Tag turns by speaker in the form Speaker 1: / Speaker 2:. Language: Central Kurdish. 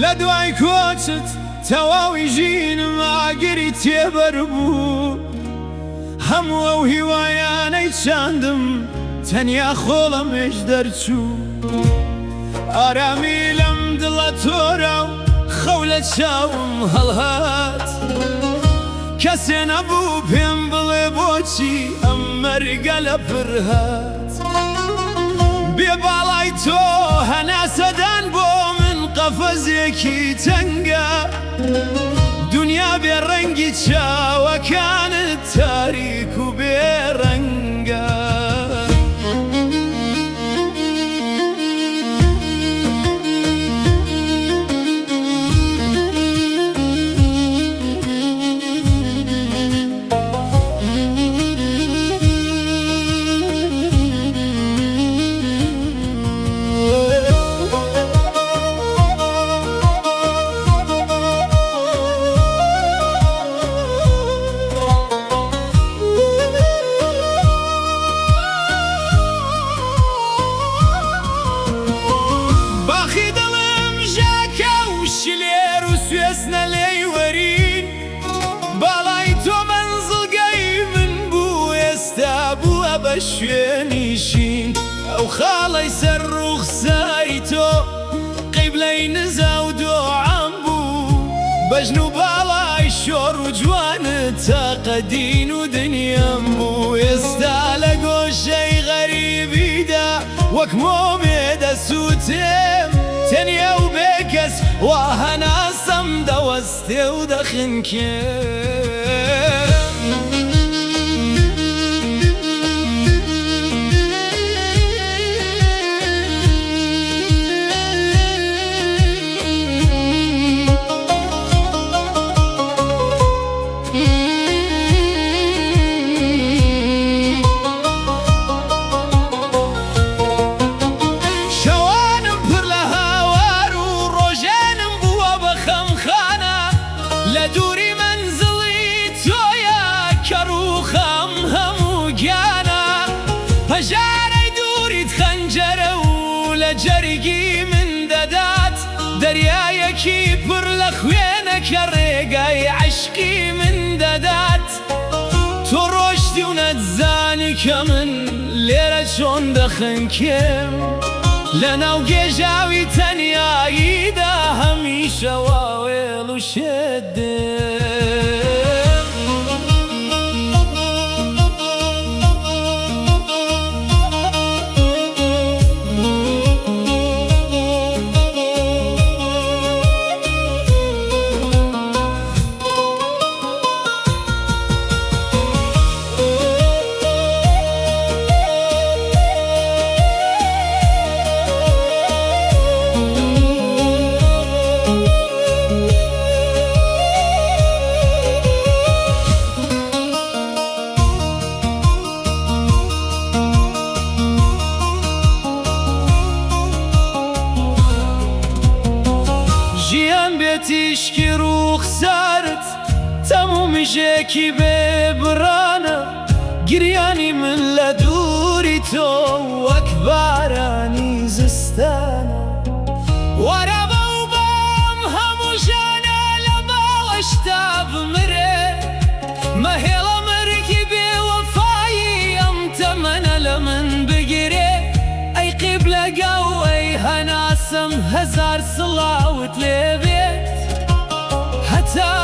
Speaker 1: لە دوای کۆچت تەواوی ژینم ئاگری تێبەر بوو، هەموو ئەو هیوایانەی چاندم تەنیا خۆڵەمێش دەرچوو. ئارامی لەم دڵە تۆرا و خەو لە چاوم هەڵهات، کەسێ نەبوو پێم بڵێ بۆچی ئەم مەرگە لەپڕ هات. بێ باڵای تۆ هەناسەدان بۆ من قەفەزێکی تەنگە، دونیا بێ ڕەنگی چاوەکانت تاریک و بێ ڕەنگە. باخی دڵم ژاکە و شلێر و سوێسنە لێی وەرین، باڵای تۆ مەنزڵگەی من بوو ئێستا بووە بە شوێنی شین، ئەو خاڵەی سەر ڕووخساری تۆ قیبلەی نزا و دۆعام بوو، بەژن و باڵای شۆڕ و جوانت تاقە دین و دنیام بوو، ئێستا لە گۆشەی غەریبیدا وەک مۆمێ دەسووتێم، تەنیا و بێکەس وا هەناسەم دەوەستێ و دەخنکێم. شەوانم پڕ لە هاوار و ڕۆژانم بووە بە خەمخانە، لە دووری مەنزڵی تۆیا کە ڕووخام هەموو گیانە، پەژارەی دووریت خەنجەرە و لە جەرگی من دەدات، دەریایەکی پڕ لە خوێنە کە ڕێگای عەشقی من دەدات. تۆ ڕۆشتی و نەتزانی کە من لێرە چۆن دەخنکێم، لەناو گێژاوی تەنیاییدا هەمیشە واوێڵ و شێت دێم. ژیان بێ تیشکی ڕووخسارت تەم و مژێکی بێ بڕانە، گریانی من لە دووری تۆ وەک بارانی زستانە. وەرە بەو بام هەموو ژانە لە باوەشتا بمرێ، مەهێڵە مەرگی بێ وەفایی ئەم تەمەنە لە من بگرێ. ئەی قیبلەگا و ئەی هەناسەم هەزار سڵاوت لێ بێت هەتا.